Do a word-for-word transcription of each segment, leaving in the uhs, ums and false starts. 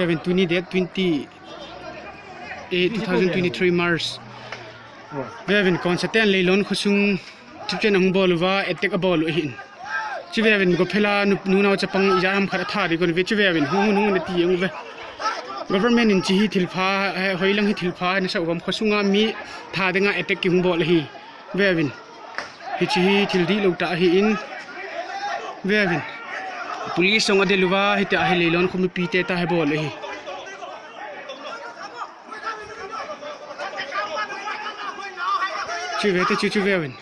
Vevin, tuni date twenty, eh, two thousand twenty-three March. Vevin, Konsa ten Leilon khosung, chicken ahung bol uva, attack abol u ahin. Chi vevin, Gophela nu, nunao chapang ija ham khat atha di kon ve, chi vevin, hung, hung, hung, na ti ang ve. Government in chi hi thilpha, eh, hoilang hi thilpha, na sa uvam khosunga mi tha dinga attack kihung bol ahi. Vevin. Hichi hi thil dihlou tah ahin. Vevin. Police jong adel uva, hitia hi Leilon kho mipite tah hi bol ahi. Chu ve te chu, chu vevin.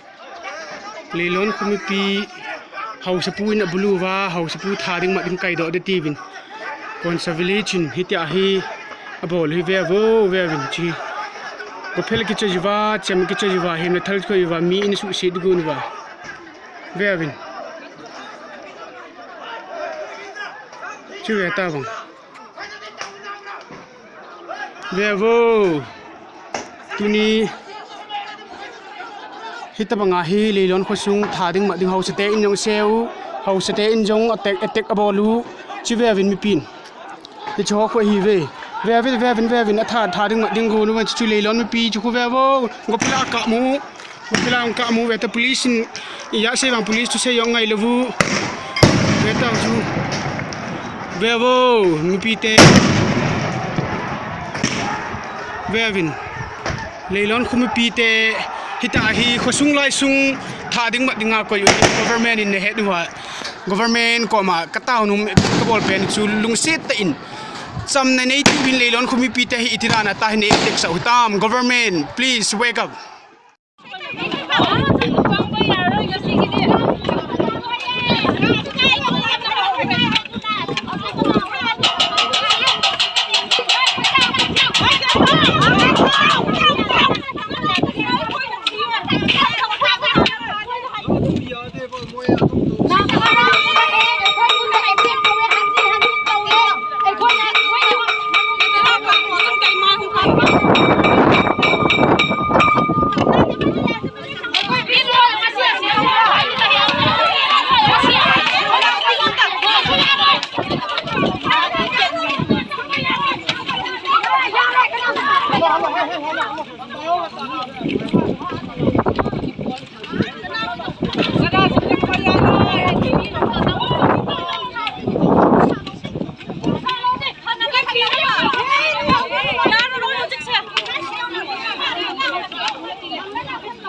Leilon kho mipi haosapu in abulu uva, haosapu tha ding mat ding kaidoh de tiuvin. Konsa village in hitia hi abol hi ve vo, vevin chi. Gophel kichoi uva, chem kichoi uva, hemna thal kichoi uva, mi in suhset diu gon uva. Vevin. Chu ve ta vang. Ve vo. Tuni. Hitabanga hi Leilon khosung tha ding mat ding haosate in jong seu. Haosate in jong attack, attack abol u. Chi vevin mipin. Hichi ho khu ahi ve. Vevin, vevin, vevin. Atha, tha ding mat ding gon uva chu Leilon mipi chu khu ve vo. Gophela kamu. Gophela kamu ve ta police in. Ija sei vang police thusei jong ngailou vu. Ve ta chu. Ve vo, mipite. Vevin. Leilon kho mipite. Hitia hi khosung laisung tha ding mat dinga koi u hi government in nahet uva. Government koma kataonau kabolpen chu lungset tah in. Chamna nei tiuvin Leilon kho mipite hi iti dan a tah hi nei attack sah u hitam. Government, please wake up.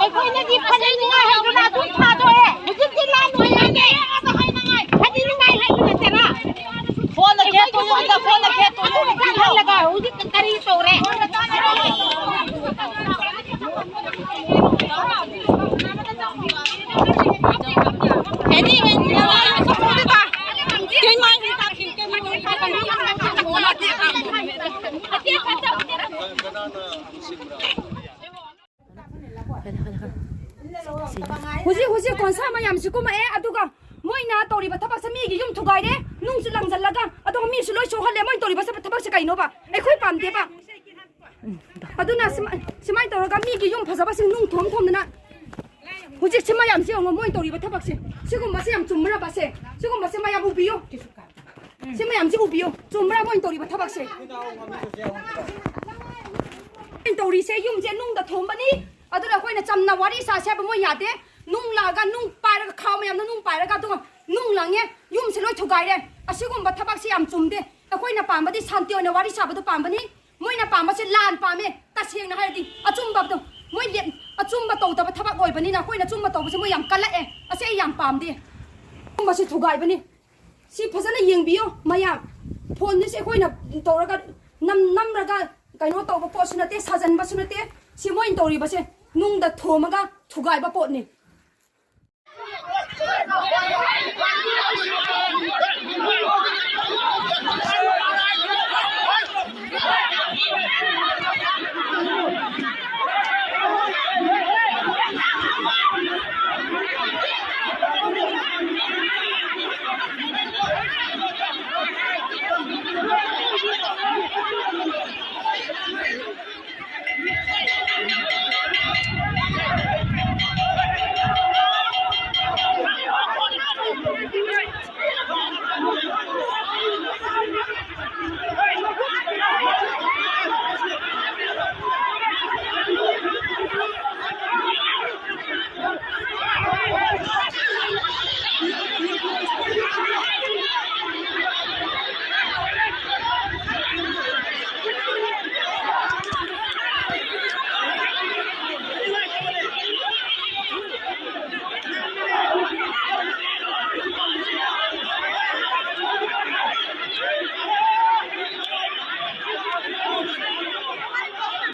ꯑꯩꯈꯣꯏꯅꯗꯤ ꯐꯅꯤꯡꯉꯥꯏ ꯍꯥꯏꯗꯨꯅ ꯑꯗꯨꯝ ꯊꯥꯗꯣꯛꯑꯦ꯫ ꯍꯧꯖꯤꯛꯇꯤ ꯂꯥꯟ ꯑꯣꯏꯔꯦꯅꯦ꯫ ꯐꯅꯤꯡꯉꯥꯏ ꯍꯥꯏꯗꯨꯅ ꯇꯔꯥ꯫ ꯐꯣꯟꯗ ꯈꯦꯠꯇꯣꯏꯅꯤꯗ, ꯐꯣꯟꯗ ꯈꯦꯠꯇꯣꯏꯅꯤ꯫ ꯑꯗꯨ ꯈꯜꯂꯒ ꯍꯧꯖꯤꯛ ꯀꯔꯤ ꯇꯧꯔꯦ? ꯍꯧꯖꯤꯛ, ꯍꯧꯖꯤꯛ ꯀꯣꯟꯁꯥ ꯃꯌꯥꯝꯁꯤ ꯀꯨꯝꯃꯛꯑꯦ, ꯑꯗꯨꯒ ꯃꯣꯏꯅ ꯇꯧꯔꯤꯕ ꯊꯕꯛꯁꯦ ꯃꯤꯒꯤ ꯌꯨꯝ ꯊꯨꯒꯥꯏꯔꯦ, ꯅꯨꯡꯁꯨ ꯂꯪꯁꯤꯜꯂꯒ, ꯑꯗꯨꯒ ꯃꯤꯁꯨ ꯂꯣꯏ ꯁꯣꯛꯍꯜꯂꯦ꯫ ꯃꯣꯏꯅ ꯇꯧꯔꯤꯕ ꯊꯕꯛꯁꯦ ꯀꯩꯅꯣꯕ? ꯑꯩꯈꯣꯏ ꯄꯥꯝꯗꯦꯕ꯫ ꯑꯗꯨꯅ ꯁꯨꯃꯥꯏ-, ꯁꯨꯃꯥꯏꯅ ꯇꯧꯔꯒ ꯃꯤꯒꯤ ꯌꯨꯝ ꯐꯖꯕꯁꯤꯡ ꯅꯨꯡ ꯊꯣꯝ ꯊꯣꯝꯗꯅ, ꯍꯧꯖꯤꯛ ꯁꯤ ꯃꯌꯥꯝꯁꯤ ꯌꯦꯡꯉꯣ, ꯃꯣꯏꯅ ꯇꯧꯔꯤꯕ ꯊꯕꯛꯁꯦ, ꯁꯤꯒꯨꯝꯕꯁꯦ ꯌꯥꯝ ꯆꯨꯝꯕ꯭ꯔꯕ ꯁꯦ? ꯁꯤꯒꯨꯝꯕꯁꯦ ꯃꯌꯥꯝ ꯎꯕꯤꯌꯨ, ꯁꯤ ꯃꯌꯥꯝꯁꯤ ꯎꯕꯤꯌꯨ, ꯆꯨꯝꯕ꯭ꯔꯥ ꯃꯣꯏꯅ ꯇꯧꯔꯤꯕ ꯊꯕꯛꯁꯦ? ꯃꯣꯏꯅ ꯇꯧꯔꯤꯁꯦ ꯌꯨꯝꯁꯦ ꯅꯨꯡꯗ ꯊꯣꯝꯕꯅꯤ, ꯑꯗꯨꯅ ꯑꯩꯈꯣꯏꯅ ꯆꯝꯅ ꯋꯥꯔꯤ ꯁꯥꯁꯦ ꯍꯥꯏꯕ ꯃꯣꯏ ꯌꯥꯗꯦ꯫ ꯅꯨꯡ ꯂꯥꯛꯑꯒ, ꯅꯨꯡ ꯄꯥꯏꯔꯒ, ꯈꯥꯎ ꯃꯌꯥꯝꯅ ꯅꯨꯡ ꯄꯥꯏꯔꯒ, ꯑꯗꯨꯒ ꯅꯨꯡ ꯂꯪꯉꯦ, ꯌꯨꯝꯁꯦ ꯂꯣꯏ ꯊꯨꯒꯥꯏꯔꯦ꯫ ꯑꯁꯤꯒꯨꯝꯕ ꯊꯕꯛꯁꯤ ꯌꯥꯝ ꯆꯨꯝꯗꯦ꯫ ꯑꯩꯈꯣꯏꯅ ꯄꯥꯝꯕꯗꯤ ꯁꯥꯟꯇꯤ ꯑꯣꯏꯅ ꯋꯥꯔꯤ ꯁꯥꯕꯗꯣ ꯄꯥꯝꯕꯅꯤ꯫ ꯃꯣꯏꯅ ꯄꯥꯝꯕꯁꯦ ꯂꯥꯟ ꯄꯥꯝꯃꯦ꯫ ꯇꯁꯦꯡꯅ ꯍꯥꯏꯔꯗꯤ ꯑꯆꯨꯝꯕꯗꯣ, ꯃꯣꯏ ꯂꯦꯞ-, ꯑꯆꯨꯝꯕ ꯇꯧꯗꯕ ꯊꯕꯛ ꯑꯣꯏꯕꯅꯤꯅ ꯑꯩꯈꯣꯏꯅ ꯑꯆꯨꯝꯕ ꯇꯧꯕꯁꯦ ꯃꯣꯏ ꯌꯥꯝ ꯀꯜꯂꯛꯑꯦ꯫ ꯑꯁꯤ ꯑꯩ ꯌꯥꯝ ꯄꯥꯝꯗꯦ꯫ ꯑꯆꯨꯝꯕꯁꯦ ꯊꯨꯒꯥꯏꯕꯅꯤ꯫ ꯁꯤ ꯐꯖꯅ ꯌꯦꯡꯕꯤꯌꯨ ꯃꯌꯥꯝ꯫ ꯐꯣꯟꯁꯦ ꯑꯩꯈꯣꯏꯅ ꯇꯧꯔꯒ ꯅꯝ-, ꯅꯝꯔꯒ ꯀꯩꯅꯣ ꯇꯧꯕ ꯄꯣꯠꯁꯨ ꯅꯠꯇꯦ, ꯁꯥꯖꯟꯕꯁꯨ ꯅꯠꯇꯦ꯫ ꯁꯤ ꯃꯣꯏꯅ ꯇꯧꯔꯤꯕꯁꯦ ꯅꯨꯡꯗ ꯊꯣꯝꯃꯒ ꯊꯨꯒꯥꯏꯕ ꯄꯣꯠꯅꯤ꯫